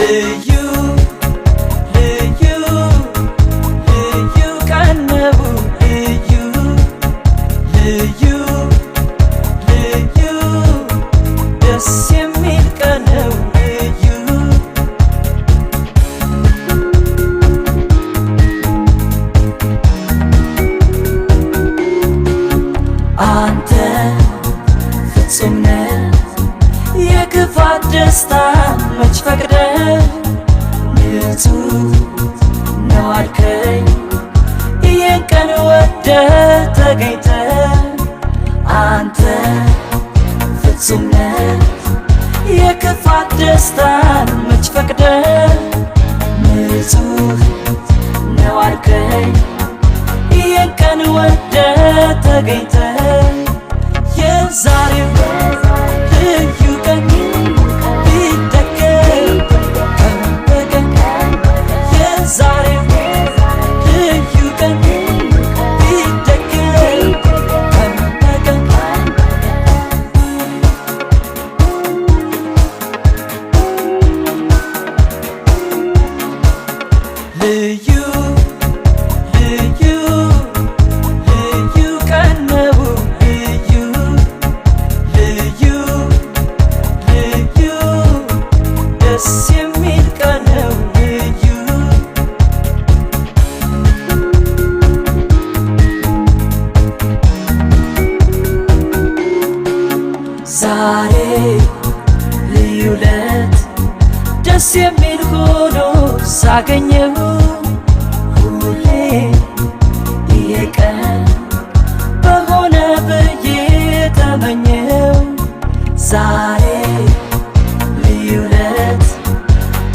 ልዩ ልዩ ልዩ ቀን ነው። ልዩ ልዩ ልዩ ደስ የሚል ቀን ነው። ልዩ አንተ ፍጹም ነህ፣ የክፋት ደስታ መች ፈቅደህ ንጹህ ነው አልከኝ፣ ይህን ቀን ወደህ ተገኝተህ። አንተ ፍጹም ነህ፣ የክፋት ደስታን መች ፈቅደህ ንጹህ ነው አልከኝ፣ ይህን ቀን ወደህ ተገኝተህ። የዛሬው ልዩ ቀን ቢደገም ቀን በቀን፣ የዛሬው ልዩ ቀን ቢደገም ቀን በቀን። ልዩ ልዩ ልዩ ቀን ነው። ልዩ ልዩ ልዩ ደስ የሚል ቀን ነው። ልዩ ዛሬ ልዩ ዕለት ደስ የሚል ሆኖ ሳገኘው፣ ሁሌ ይሄ ቀን በሆነ ብዬ ተመኘው። ዛሬ ልዩ ዕለት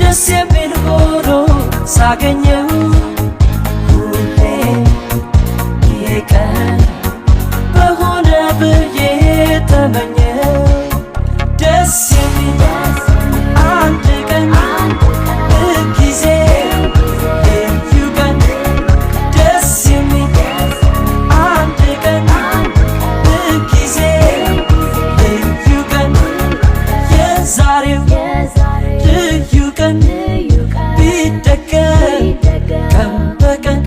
ደስ የሚል ሆኖ ሳገኘው፣ ሁሌ ይሄ ቀን በሆነ ብዬ ተመኘው። ደስ የሚል አንድ ቀን ጊዜ ልዩ ቀን፣ ደስ የሚል አንድ ቀን ጊዜ ልዩ ቀን፣ የዛሬው ልዩ ቀን ቢደገም ቀን በቀን፣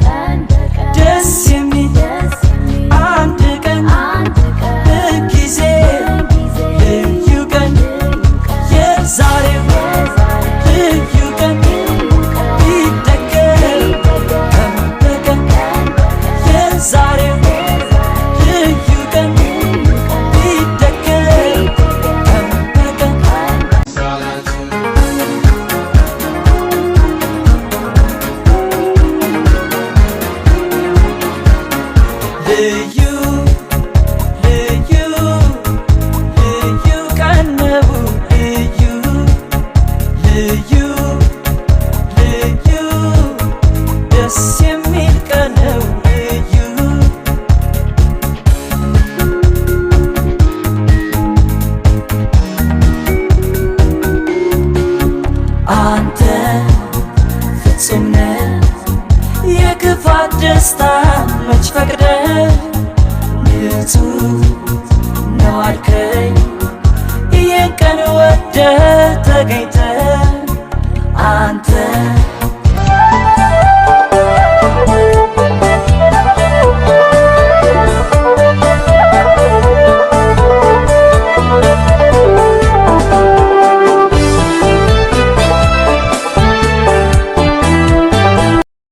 ደስ የሚል አንድ ቀን ጊዜ ልዩ ቀን፣ የዛሬው ልዩ ቀን ቢደገም ቀን በቀን፣ የዛሬው ልዩ ቀን ቢደገም ቀን በቀን። ልዩ ልዩ ልዩ ቀን ነው። ልዩ ልዩ ልዩ ደስ የሚል ቀን ነው። ልዩ አንተ ፍጹም ነህ፣ የክፋት ደስታ መች ፈቅደህ ንጹህ ነው አልከኝ፣ ይህን ቀን ወደህ ተገኝተህ።